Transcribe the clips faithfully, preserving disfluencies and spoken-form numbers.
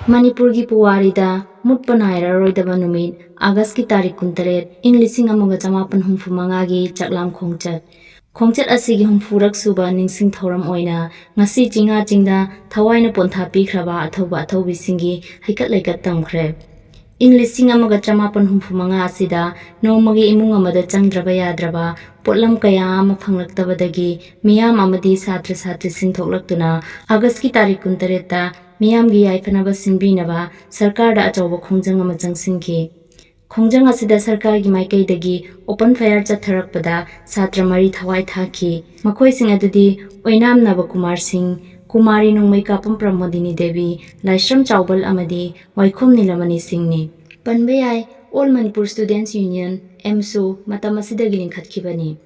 ꯃꯅꯤꯄꯨꯔꯒꯤ ꯄꯨꯋꯥꯔꯤꯗ ꯃꯨꯠꯄ ꯅꯥꯏꯔꯔꯣꯏꯗꯕ ꯅꯨꯃꯤꯠ, ꯑꯥꯒꯁꯀꯤ ꯇꯥꯔꯤꯛ ꯀꯨꯟꯇꯔꯦꯠ, ꯏꯪ ꯂꯤꯁꯤꯡ ꯑꯃꯒ ꯆꯃꯥꯄꯟ ꯍꯨꯝꯐꯨ ꯃꯉꯥꯒꯤ ꯆꯥꯛꯂꯥꯝ ꯈꯣꯡꯆꯠ꯫ ꯈꯣꯡꯆꯠ ꯑꯁꯤꯒꯤ ꯍꯨꯝꯐꯨꯔꯛ ꯁꯨꯕ ꯅꯤꯡꯁꯤꯡ ꯊꯧꯔꯝ ꯑꯣꯏꯅ ꯉꯁꯤ ꯆꯤꯡꯉꯥ ꯆꯤꯡꯗ ꯊꯋꯥꯏꯅ ꯄꯣꯟꯊꯥ ꯄꯤꯈ꯭ꯔꯕ ꯑꯊꯧꯕ ꯑꯊꯧꯕꯤꯁꯤꯡꯒꯤ ꯍꯩꯀꯠ ꯂꯩꯀꯠ ꯇꯝꯈ꯭ꯔꯦ꯫ ꯏꯪ ꯂꯤꯁꯤꯡ ꯑꯃꯒ ꯆꯃꯥꯄꯟ ꯍꯨꯝꯐꯨ ꯃꯉꯥ ꯑꯁꯤꯗ ꯅꯣꯡꯃꯒꯤ ꯏꯃꯨꯡ ꯑꯃꯗ ꯆꯪꯗ꯭ꯔꯕ ꯌꯥꯗ꯭ꯔꯕ ꯄꯣꯠꯂꯝ ꯀꯌꯥ ꯑꯃ ꯐꯪꯂꯛꯇꯕꯗꯒꯤ ꯃꯤꯌꯥꯝ ꯑꯃꯗꯤ ꯁꯥꯇ꯭ꯔ ꯁꯥꯇ꯭ꯔꯤꯁꯤꯡ ꯊꯣꯛꯂꯛꯇꯨꯅ ꯑꯥꯒꯁꯀꯤ ꯇꯥꯔꯤꯛ ꯀꯨꯟꯇꯔꯦꯠꯇ ꯃꯤꯌꯥꯝꯒꯤ ꯌꯥꯏꯐꯅꯕ ꯁꯤꯟꯕꯤꯅꯕ ꯁꯔꯀꯥꯔꯗ ꯑꯆꯧꯕ ꯈꯣꯡꯖꯪ ꯑꯃ ꯆꯪꯁꯤꯟꯈꯤ꯫ ꯈꯣꯡꯖꯪ ꯑꯁꯤꯗ ꯁꯔꯀꯥꯔꯒꯤ ꯃꯥꯏꯀꯩꯗꯒꯤ open fire ꯆꯠꯊꯔꯛꯄꯗ ꯁꯥꯇ꯭ꯔ ꯃꯔꯤ ꯊꯋꯥꯏ ꯊꯥꯈꯤ꯫ ꯃꯈꯣꯏꯁꯤꯡ ꯑꯗꯨꯗꯤ ꯑꯣꯏꯅꯥꯝ ꯅꯕꯀꯨꯃꯥꯔ ꯁꯤꯡ, ꯀꯨꯃꯥꯔꯤ ꯅꯣꯡꯃꯩꯀꯥꯄꯝ ꯄ꯭ꯔꯃꯣꯗꯤꯅꯤ ꯗꯦꯕꯤ, ꯂꯥꯏꯁ꯭ꯔꯝ ꯆꯥꯎꯕꯜ ꯑꯃꯗꯤ ꯋꯥꯏꯈꯣꯝ ꯅꯤꯂꯃꯅꯤ ꯁꯤꯡꯅꯤ꯫ ꯄꯟꯕ ꯌꯥꯏ, All Manipur Students Union, ꯑꯦꯝꯁꯨ, ꯃꯇꯝ ꯑꯁꯤꯗꯒꯤ ꯂꯤꯡꯈꯠꯈꯤꯕꯅꯤ꯫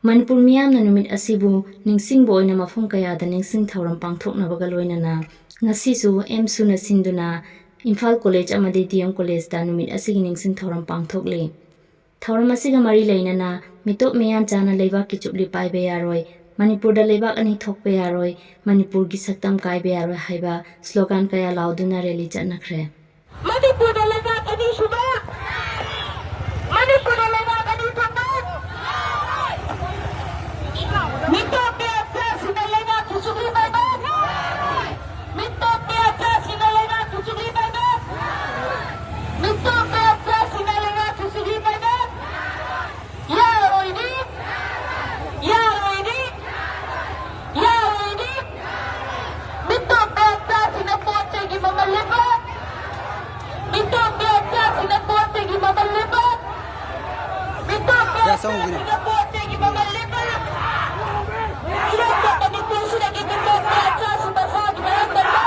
ꯃꯅꯤꯄꯨꯔ ꯃꯤꯌꯥꯝꯅ ꯅꯨꯃꯤꯠ ꯑꯁꯤꯕꯨ ꯅꯤꯡꯁꯤꯡꯕ ꯑꯣꯏꯅ ꯃꯐꯝ ꯀꯌꯥꯗ ꯅꯤꯡꯁꯤꯡ ꯊꯧꯔꯝ ꯄꯥꯡꯊꯣꯛꯅꯕꯒ ꯂꯣꯏꯅꯅ ꯉꯁꯤꯁꯨ ꯑꯦꯝꯁꯨꯅ ꯁꯤꯟꯗꯨꯅ ꯏꯝꯐꯥꯜ ꯀꯣꯂꯦꯖ ꯑꯃꯗꯤ ꯗꯤ ꯑꯦꯝ ꯀꯣꯂꯦꯖꯇ ꯅꯨꯃꯤꯠ ꯑꯁꯤꯒꯤ ꯅꯤꯡꯁꯤꯡ ꯊꯧꯔꯝ ꯄꯥꯡꯊꯣꯛꯂꯤ꯫ ꯊꯧꯔꯝ ꯑꯁꯤꯒ ꯃꯔꯤ ꯂꯩꯅꯅ ꯃꯤꯇꯣꯞ ꯃꯤꯌꯥꯟꯆꯥꯅ ꯂꯩꯕꯥꯛꯀꯤ ꯆꯨꯞꯂꯤ ꯄꯥꯏꯕ ꯌꯥꯔꯣꯏ, ꯃꯅꯤꯄꯨꯔꯗ ꯂꯩꯕꯥꯛ ꯑꯅꯤ ꯊꯣꯛꯄ ꯌꯥꯔꯣꯏ, ꯃꯅꯤꯄꯨꯔꯒꯤ ꯁꯛꯇꯝ ꯀꯥꯏꯕ ꯌꯥꯔꯣꯏ ꯍꯥꯏꯕ ꯁ꯭ꯂꯣꯒꯥꯟ ꯀꯌꯥ ꯂꯥꯎꯗꯨꯅ ꯔꯦꯂꯤ ꯆꯠꯅꯈ꯭ꯔꯦ꯫ ꯃꯅꯤꯄꯨꯔꯗ ꯂꯩꯕꯥꯛ ꯑꯅꯤꯁꯨꯕ, ꯃꯅꯤꯄꯨꯔꯗ ꯂꯩꯕꯥꯛ ꯑꯅꯤ ꯊꯣꯛꯄ, ꯃꯤꯇꯣꯞ ꯃꯤꯌꯥꯟꯆꯥꯁꯤꯡꯅ ꯂꯩꯕꯥꯛꯀꯤ ꯆꯨꯞꯂꯤ ꯄꯥꯏꯕ, ꯃꯤꯇꯣꯞ ꯃꯤꯌꯥꯟꯆꯥꯁꯤꯡꯅ ꯂꯩꯕꯥꯛꯀꯤ ꯆꯨꯞꯂꯤ ꯄꯥꯏꯕ, ꯃꯤꯇꯣꯞ ꯃꯤꯌꯥꯟꯆꯥꯁꯤꯡꯅ ꯂꯩꯕꯥꯛꯀꯤ ꯆꯨꯞꯂꯤ ꯄꯥꯏꯕ꯫ ꯌꯥꯔꯣꯏꯅꯤ, ꯌꯥꯔꯣꯏꯅꯤ, ꯌꯥꯔꯣꯏꯅꯤ꯫ ꯃꯤꯇꯣꯞ ꯃꯤꯌꯥꯟꯆꯥꯁꯤꯡꯅ ꯄꯣꯠ ꯆꯩꯒꯤ ꯃꯃꯜ ꯂꯦꯞꯄ, ꯃꯤꯇꯣꯞ ꯃꯤꯌꯥꯟꯆꯥꯁꯤꯡꯅ ꯄꯣꯠ ꯆꯩꯒꯤ ꯃꯃꯜ ꯂꯦꯞꯄ, ꯃꯤꯇꯣꯞ ꯃꯤꯌꯥꯟꯆꯥꯁꯤꯡꯅ ꯄꯣꯠ ꯆꯩꯒꯤ ꯃꯃꯜ ꯂꯦꯞꯄ꯫ ꯏꯔꯝꯗꯝ ꯃꯅꯤꯄꯨꯔꯁꯤꯗꯒꯤ ꯃꯤꯇꯣꯞ ꯃꯤꯌꯥꯟꯆꯥꯁꯤꯡ ꯃꯁꯥꯒꯤ ꯃꯔꯝ ꯂꯩꯕ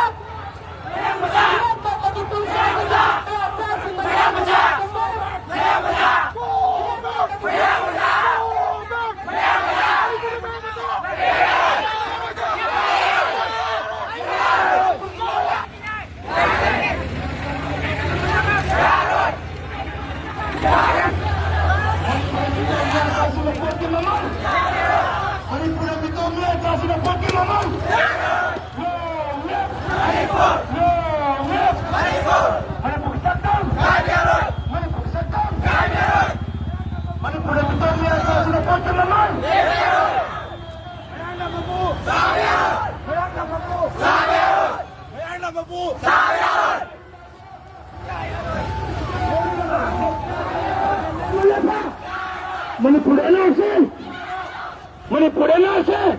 Manipur and R C!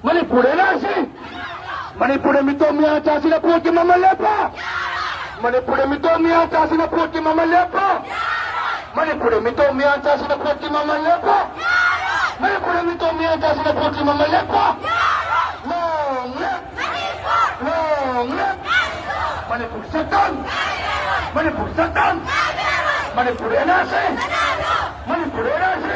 Manipur and R C! ꯃꯅꯤꯄꯨꯔꯗ ꯃꯤꯇꯣꯞ ꯃꯤꯌꯥꯟꯆꯥꯁꯤꯅ ꯄꯣꯠꯀꯤ ꯃꯃꯜ ꯂꯦꯞꯄ! ꯃꯅꯤꯄꯨꯔꯗ ꯃꯤꯇꯣꯞ ꯃꯤꯌꯥꯟꯆꯥꯁꯤꯅ ꯄꯣꯠꯀꯤ ꯃꯃꯜ ꯂꯦꯞꯄ! ꯃꯅꯤꯄꯨꯔꯗ ꯃꯤꯇꯣꯞ ꯃꯤꯌꯥꯟꯆꯥꯁꯤꯅ ꯄꯣꯠꯀꯤ ꯃꯃꯜ ꯂꯦꯞꯄ! ꯃꯅꯤꯄꯨꯔꯗ ꯃꯤꯇꯣꯞ ꯃꯤꯌꯥꯟꯆꯥꯁꯤꯅ ꯄꯣꯠꯀꯤ ꯃꯃꯜ ꯂꯦꯞꯄ! Long live! Long live! Manipur ꯁꯛꯇꯝ! ꯃꯅꯤꯄꯨꯔ ꯁꯛꯇꯝ! Manipur and R C! Manipur and R C!